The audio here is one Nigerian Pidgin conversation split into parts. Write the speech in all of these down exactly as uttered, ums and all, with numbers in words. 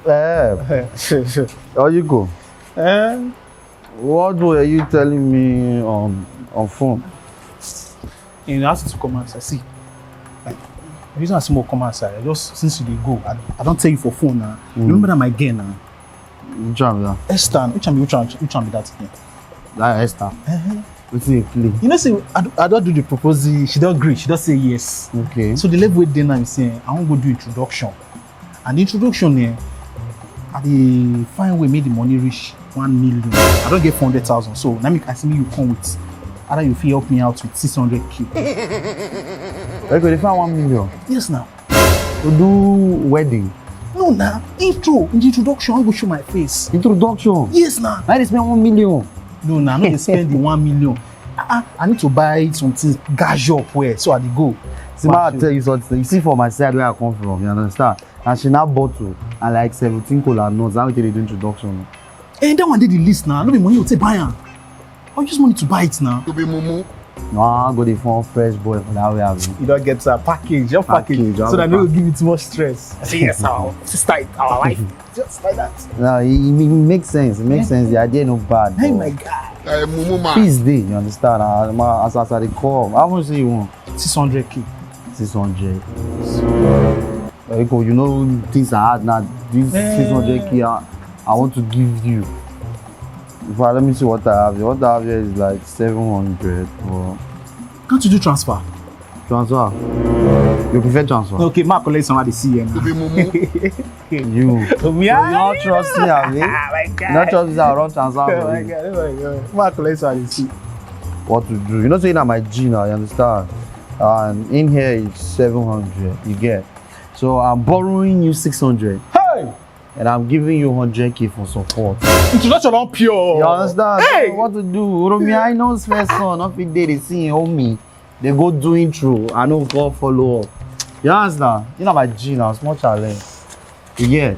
Eh, Sure, sure. Oyiko, Eh? What were you telling me on on phone? You know, ask to come outside. See, like, the reason I say more come outside, I just since you dey go, I, I don't tell you for phone now. You remember that my girl now? Which one be that? Esther, which one, which one, which one be that again? That Esther. Wetin dey play? You know, say I, do- I don't do the proposal. She don't agree. She don't say yes. Okay. So the level wey dey now is saying I wan go do introduction, and the introduction eh, I dey find way make the money reach one million. I don't get four hundred thousand, so now make I see me you come with. Either you fit help me out with six hundred k. Oyiko, dey find one million Yes, now. To do wedding. No, now intro, in the introduction, I go show my face. Introduction. Yes, now. Na dey spend one million. No, now I no dey spend the one million. I, I need to buy something, gash up well, so I dey go. See, ma, I tell you something. You see, for my side where I come from, you understand? And she now bottle and like seventeen cola nuts. How we take dey do introduction? And that one dey the list now. No be money you take buy am. I just money to buy it now. To be mumu. No, I go dey form fresh boy for that way. Abi. You don't get a package, your package, Package, so our that no go package. Give it more stress. I say yes, our sister, our life, just like that. No, it, it, it makes sense. It makes sense. The idea no bad. Hey, But my God. Uh, mumu man. peace dey. You understand? I, ma, as as I dey come, I haven't seen you one. Six hundred k. Six hundred. Oyiko, you know things are hard now. This Eh. six hundred k, I, I want to give you. In fact, let me see what I have here. What I have here is like seven hundred. Or Can't you do transfer? Transfer. You prefer transfer? Okay, Mark, collect some of the C N. To be mumu. You. Me, You don't trust me, abi? Ah, my God. You don't trust me, I run transfer Oh for my you. God, oh my God. Mark, collect some of the C. What to do? You know, say na my G now, you understand? And in here it's seven hundred, you get. So I'm borrowing you six hundred. Hey! And I'm giving you one hundred k for support. Introduction on pure. You understand? Hey! So what to do? Oromi, I know first son, not fit dey the scene, homie. They go do intro. I know go follow up. You understand? You know my G now, small challenge. You get.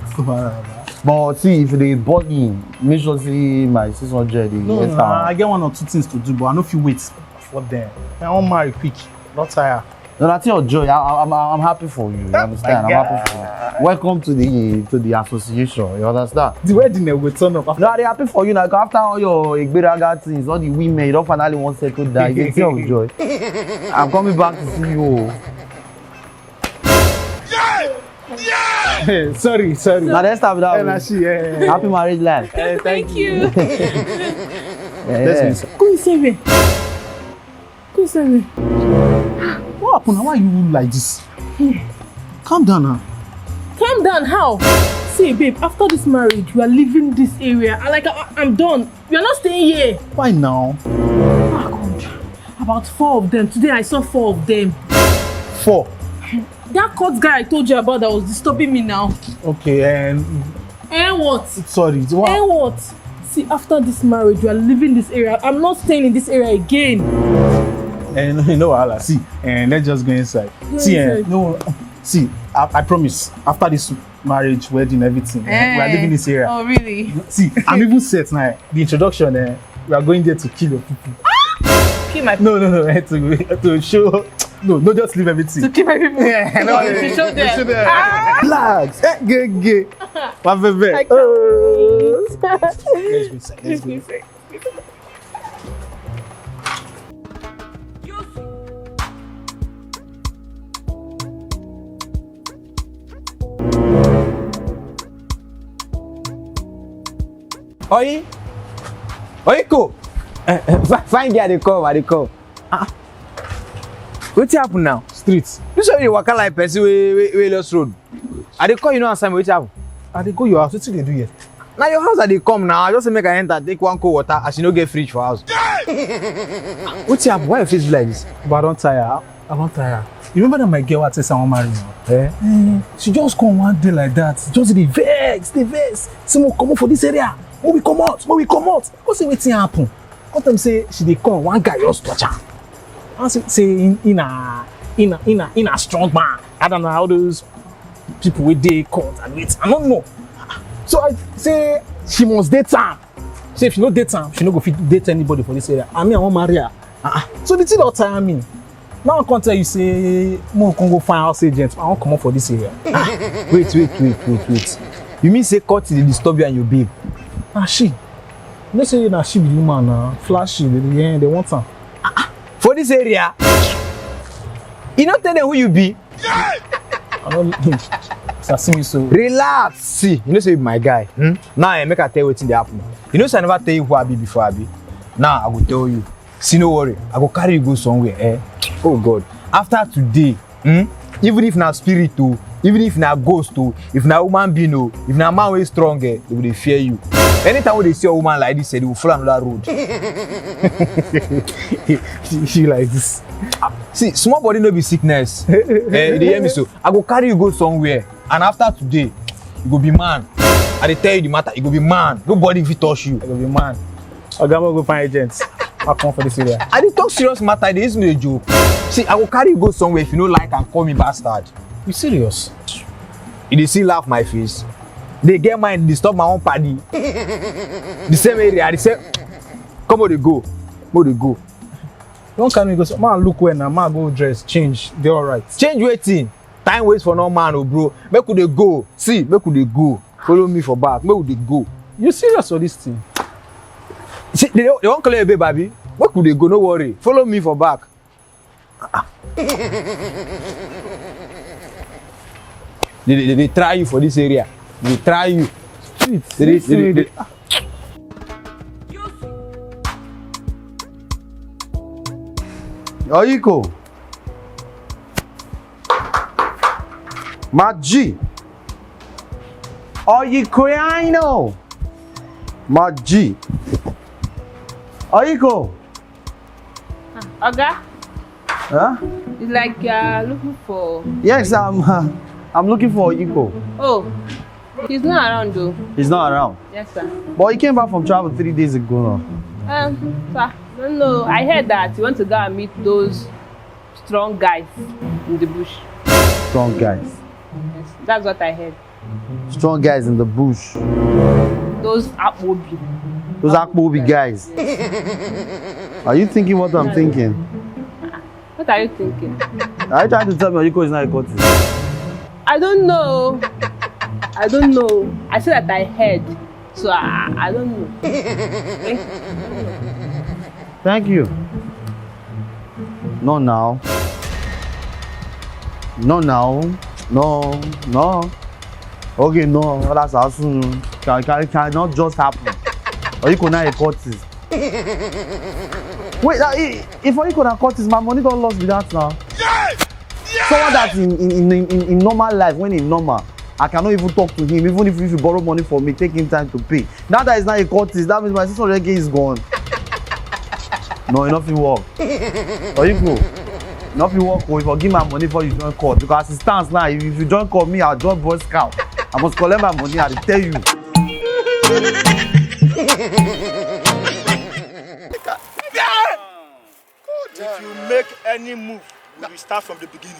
But see, if they body, make sure see my six hundred. You No, get no, am. I get one or two things to do, but I no fit wait for them. I wan marry quick, not tire. No, that's your joy. I, I, I'm, I'm happy for you. You understand? I'm happy for you. Welcome to the to the association. You understand? The wedding dem go turn up after. No, I dey happy for you now. After all your Igberaga things, all the women, you don't finally want settle down. It's a tear of joy. I'm coming back to see you. Sorry, sorry. Now let's start with that. Eh, na One. she, eh. Happy marriage life. Eh, thank you. Yeah. Let's be Come inside me. Come inside me. What happened? Why are you like this? Calm down now. Calm down. How? See, babe, after this marriage, we are leaving this area. I, like, I, I'm done. We are not staying here. Why now? Ah, God. About four of them. Today I saw four of them. Four. That court guy I told you about that was disturbing me now. Okay, and Eh, what? Sorry. What? Eh, what? See, after this marriage, we are leaving this area. I'm not staying in this area again. And you know, Allah. See, and let's just go inside. Go see, eh, inside. No, see, I, I promise. After this marriage, wedding, everything, eh, we are Eh. leaving this area. Oh, really? See, I'm even set now. The introduction, eh, we are going there to kill your people. Kill my No, no, no, eh, to, to show. No, no, just leave everything. To kill my people. Yeah, no, To show to show them. them. Blacks, eh, gay, gay. One baby. I can't. Let's go inside. Let's go inside. Oyi, Oyiko, eh, eh, fi- fine girl dey come, I dey come. Ah, wetin happen now? Street. You say you waka like person wey wey wey lost road. I dey call you no answer me, wetin happen? I dey go your house. Wetin you dey do here? Na your house I dey come now. I just say make I enter take one cold water as you no get fridge for house. Wetin happen? Why your face be like this? But I don tire. I don tire. You remember that my girl I tell say I wan marry now? Eh? Eh, she just come one day like that. Just dey vex, dey vex. Say make we comot for this area. Make we comot, make we comot. Come say wetin happen. Come tell me say she dey come. One guy just touch am. I say say in in a in a in a, in a strong man. I don't know how those people wey dey court and wait. I don't know. So I say she must date am. Say if she no date am, she no go fit date anybody for this area. I mean, I wan marry her. Uh-uh. So the thing don tire me. Now I come tell you say make we come go find house agent. I wan comot for this area. Ah, wait, wait, wait, wait, wait. You mean say Koti dey disturb you and your babe? Na she. You know say na she be the woman na. Flashy, they, they, they want am. For this area? You no tell them who you be? I don't. As I see me so. Relax. See, you know say you be my guy. Hmm? Now, eh, make I tell you wetin dey happen. You know say I never tell you who I be before, abi? Now I go tell you. See, no worry. I go carry you go somewhere, eh? Oh God. After today, hmm? Even if na spirit o, even if na ghost o, if na human being o, if na man wey strong, eh, they go dey fear you. Anytime wey they see a woman like this, eh, they go follow another road. She, she like this. See, small body no be sickness. Eh, you dey hear me so? I go carry you go somewhere, and after today, you go be man. I dey tell you the matter, you go be man. Nobody fit touch you. I go be man. Oga, mo go find agents. I come for this area. I dey talk serious matter, I dey use me dey joke. See, I go carry you go somewhere, if you no like am, call me bastard. You serious? You dey see laugh my face. They get mind disturb my own party. The same area, the same. Come on, dey go. Mo dey go. Don't carry me go. So, man, look well now. Man, go dress, change. They all right. Change wetin? Time waste for no man o, bro. Make we dey go. See, make we dey go. Follow me for back. Make we dey go. You serious for this thing? See, they, they won't clear babe, abi. Make we dey go. No worry. Follow me for back. Ah. They, they, they try you for this area. They try you. Street. They, they, they, they, they, Oyiko. Maji. Oyiko, I know. Maji. Oyiko. Oga, Huh? it's like you're looking for. Yes, I'm. Uh, I'm looking for Oyiko. Oh, he's not around though. He's not around. Yes, sir. But he came back from travel three days ago now. Um, sir, no, no. I heard that you want to go and meet those strong guys in the bush. Strong guys. Yes, that's what I heard. Strong guys in the bush. Those Akpobi. Those Akpobi guys. Are you thinking what I'm thinking? What are you thinking? Are you trying to tell me Oyiko is not a cultist? I don't know. I don't know. I said that I heard. So I, I don't know. Thank you. No, now. No, now. No, no. Okay, no. That's awesome. Can, can, cannot just happen. Oyiko now a cultist. Wait, uh, if, if Oyiko na cultist, my money don lost be that now. Someone that in, in, in, in, in normal life, when in normal, I cannot even talk to him. Even if, if you borrow money from me, take him time to pay. Now that is not a cultist, that means my six hundred K is gone. No, e no fit work. Oyiko, no fit work o. If you give my money for you join cult, because as it stands now, if, if you join cult, me, I'll join Boy Scout. I must collect my money, I dey tell you. If you make any move, we will start from the beginning.